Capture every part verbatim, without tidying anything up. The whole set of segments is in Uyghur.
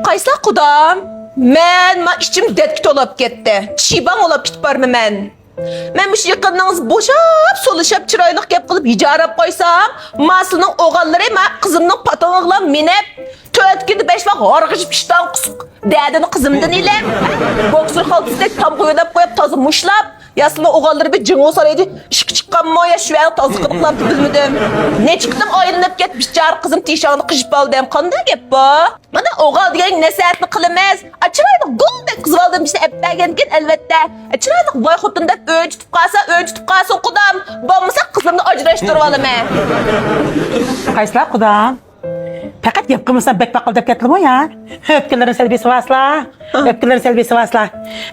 قايسىلا قۇدام؟ مەن ما ئىچىم دەتكە تولاپ كەتتى. شىباڭ ئولاپ كېتىپ بارمەن مەن. مەن مۇشۇ يېقىنىڭىز بوشاپ، سولىشاپ، چىرايلىق گەپ قىلىپ، ھىجاراپ قويسام، ما سىلىنىڭ ئوغانلىرى ما قىزىمنىڭ پاتىڭىغىلا مىنىپ، تۆت كۈندە بەش ۋاق ھارغىشىپ ئىشتان قۇسۇق دەدىنى قىزىمدىن ئېلىپ، بوكسېر خالتىسىدەك تامغا ئۆرەپ قويۇپ، تازا مۇشلاپ، يا سىلىنىڭ ئوغانلىرى بىر جىڭغۇ سارايدا ئىشقا چىققانمۇ يا شۈۋەنىڭ تازىلىقىنى قىلامتى بىلمىدىم. نەچچە قېتىم ئايلىنىپ كەت، بىچارە قىزىم تىشاڭنى قىژىپ ئالدىم. قانداق گەپ بۇ؟ مانا ئوغال دېگەن نەسىھەتنى قىلىمىز. ئا، چىرايلىق گۈلدەك قىزىۋالدىم، بىزنى ئەپ بەرگەنكىن، ئەلۋەتتە. ئا، چىرايلىق باي خوتۇن دەپ ئۆي تۇتۇپ قالسا، ئۆي تۇتۇپ قالسۇن، قۇدام. بولمىسا قىزىمنى ئاجراشتۇرۇۋالىمەن. قايسىلار قۇدام؟ پەقەت گەپ قىلمىسام بەك پاقىلداپ كەتتىمۇ يا؟ ئۆپكىلىرىنى سەل بېسىۋالسىلا. ئۆپكىلىرىنى سەل بېسىۋالسىلا.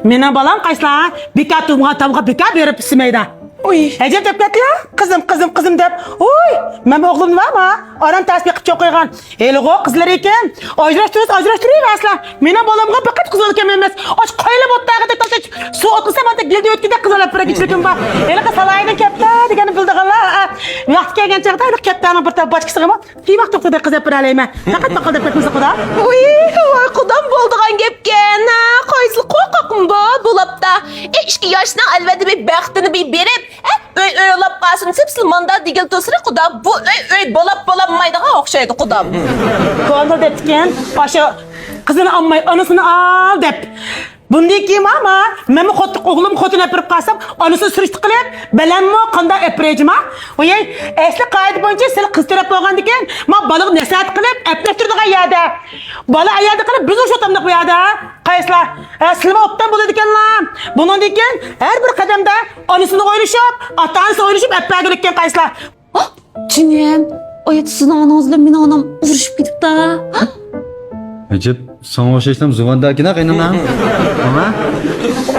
مېنىڭ بالام قايسىلار؟ بىكار تۇغمىغان تامغا بىكار بېرىپ ئىسسىمەيدۇ. ئۇي. ئەجەب دەپ كەتتى يا. قىزىم، قىزىم، قىزىم دەپ. ئۇي، مەن ئوغلۇمنى بارما ئاران تەس بېقىپ چوڭ قويغان. ھېلىغۇ قىزلىرى ئىكەن، ئاجراشتۇرسا ئاجراشتۇرۇۋەرسىلە. مېنىڭ بالامغا پەقەت قىز بالا كەم ئەمەس. ئاچ قايلا بوتتاغىدەك تاشلاش سۇ ئوتلىسا مانا گىلدە ئۆتكۈدەك قىز بالا پۈرەك ئىچىدىكىم بار. ھېلىقى سالاينىڭ كەپتە دېگەننى بىلىدىغانلار، ۋاقتى كەلگەن چاغدا ھېلىقى كەپتەنىڭ بىر تال باچكىسىغىمۇ تىيماق توختىدەك قىز ئەپ بېرەلەيمەن. پەقەت پاقىلداپ كەتمىسە خۇدا. ۋۇي، ۋاي قۇدام، بولىدىغان گەپكەن ھە. قايسىلا قورقاقمۇ بۇ بولاپتا. ئى، ئىككى ياشنىڭ ئەلۋەتتە بىر بەختىنى بىر بېرىپ، ئۆي ئۆي ئولاپ قالسۇن دېسە، سىلى ماندا دېگىلى تۇرسىلى قۇدا، بۇ ئۆي ئۆي بولاپ بولالمايدىغان ئوخشايدۇ قۇدام. كونا دەپتىكەن، ئاشۇ قىزىنى ئالماي ئانىسىنى ئال دەپ. بۇندىن كېيىن ماما، مەنمۇ خوت-، ئوغلۇم خوتۇن ئەپىرىپ قالسام، ئانىسىنى سۈرۈشتە قىلىپ، بەلەنمۇ قانداق ئەپىرەيجىما؟ ۋاي، ئەسلى قائىدە بويىچە سىلى قىز تەرەپ بولغاندىكىن، ما بالىغا نەسىھەت قىلىپ، ئەپلەشتۈرىدىغان يەردە. بالا ئەيەلدە قىلىپ، بىز ئوشۇتامدۇق بۇ يەردە. قايسىلار؟ ئە، سىلىمۇ ئوبدان بولىدىكەنلا. بۇنىڭدىن كېيىن ھەر بىر قەدەمدە ئانىسىنى ئويلىشىپ، ئاتا-ئانىسىنى ئويلىشىپ ئەپ بەرگۈلۈككەن قايسىلار. ھا، جېنىم، ئايات سىزنىڭ ئانىڭىز بىلەن مېنىڭ ئانام ئۇرۇشۇپ كېتىپتا. ئەجەب، ساڭا ئوخشاشلا زۇۋانداكىنا قېينىڭنىڭ. ماڭا؟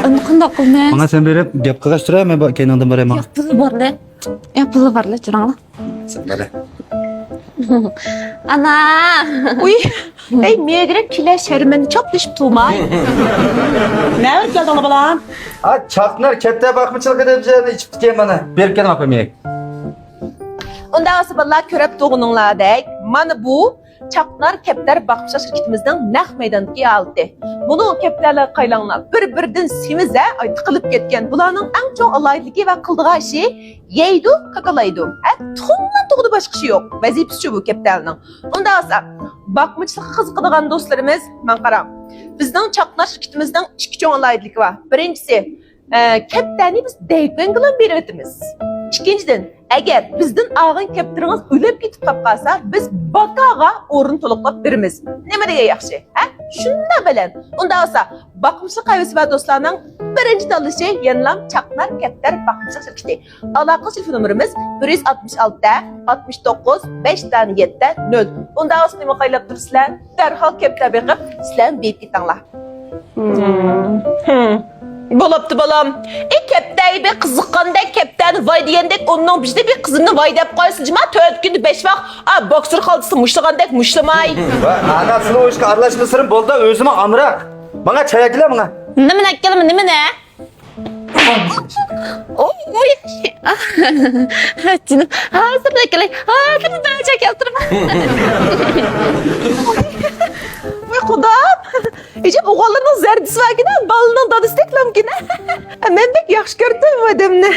ئەمدى قانداق قىلىمىز؟ ماڭا سەن بېرىپ گەپ قىلغاچ تۇراي، مەن با-، كەينىڭدىن باراي ماڭا. ياق، بىللە بارلى. ياق، بىللە بارلى، جېنىڭلا. سەن بارە. ئانا! ئۇي! ئەي، مېگىرەك كېلە شەرمەندە چاپلىشىپ تۇرماي. نەۋەر كەلدىڭلار بالام؟ ئا، چاقنار كەپتەر باقمىچىلىقى دەپ جاينى ئېچىپتىكەن مانا. بېرىپ كېلىڭ ئاپام. ئۇنداق بولسا بالىلار كۆرۈپ تۇرغىنىڭلاردەك، مانا بۇ چاقنار كەپتەر باقمىچىلىق شىركىتىمىزنىڭ نەق مەيداندىكى ھالىتى. بۇنىڭ كەپتەرلەر قايلاڭلار بىر-بىرىدىن سېمىز ھە، ئاي تىقىلىپ كەتكەن. بۇلارنىڭ ئەڭ چوڭ ئالاھىدىلىكى ۋە قىلىدىغان ئىشى يەيدۇ، كاكىلايدۇ. ھە، تۇخۇملا تۇغىدۇ، باشقا ئىشى يوق. ۋەزىپىسىچۇ بۇ كەپتەرنىڭ. ئۇنداق بولسا، باقمىچىلىققا قىزىقىدىغان دوستلىرىمىز، ماڭا قاراڭ. بىزنىڭ چاقنار شىركىتىمىزنىڭ ئىككى چوڭ ئالاھىدىلىكى بار. بىرىنچىسى، ئە، كەپتەرنى بىز دەيپەنگىلا بېرىۋېتىمىز. ئىككىنچىدىن، ئەگەر بىزدىن ئالغان كەپتىرىڭىز ئۆلۈپ كېتىپ قاپ قالسا، بىز باكاغا ئورنىنى تولۇقلاپ بېرىمىز. نېمە دېگەن ياخشى، ھە؟ شۇنداق بىلەن. ئۇنداق بولسا، باقمىچىلىق ھەۋىسى بار دوستلارنىڭ بىرىنچى تاللىشى يەنىلام چاقنار كەپتەر باقمىچىلىق شىركىتى. ئالاقىلىشىش تېلېفون نومۇرىمىز بىر يۈز ئاتمىش ئالتە، ئاتمىش توققۇز، بەش دانە يەتتە نۆل. ئۇنداق بولسا نېمە قايلاپ تۇرىسىلەر؟ دەرھال كەپتەر بېقىپ، سىلەرمۇ بېرىپ كېتىڭلار. ھىم. بولاپتۇ بالام. ئى، كەپتەرگە بىر قىزىققاندەك، كەپتەرنى ۋاي دېگەندەك، ئۇنىڭ بېشىدا بىر قىزىمنى ۋاي دەپ قويسا، جىما تۆت كۈندە بەش ۋاق، ئا، بوكسېر خالتىسى مۇشتلىغاندەك مۇشتلىماي. ۋاي، ئانا، سىلى ئۇ ئىشقا ئارىلاشمىسىلىرىم بولدى، ئۆزۈممۇ ئامراق. ماڭا چاي ئەكىلە ماڭا. نېمىنى ئەكىلىمەن، نېمىنى؟ ئوي، ئوي. جېنىم، ھازىرلا كېلەي، ھازىرلا دەرجە كەلتۈرىمەن. ۋاي، قۇدام. ئىجاب ئوغۇللىرىنىڭ زەردىسى باركىنە، بالىنىڭ دادىسىدەك لامكىنە. مەن بەك ياخشى كۆردۈم بۇ ئادەمنى.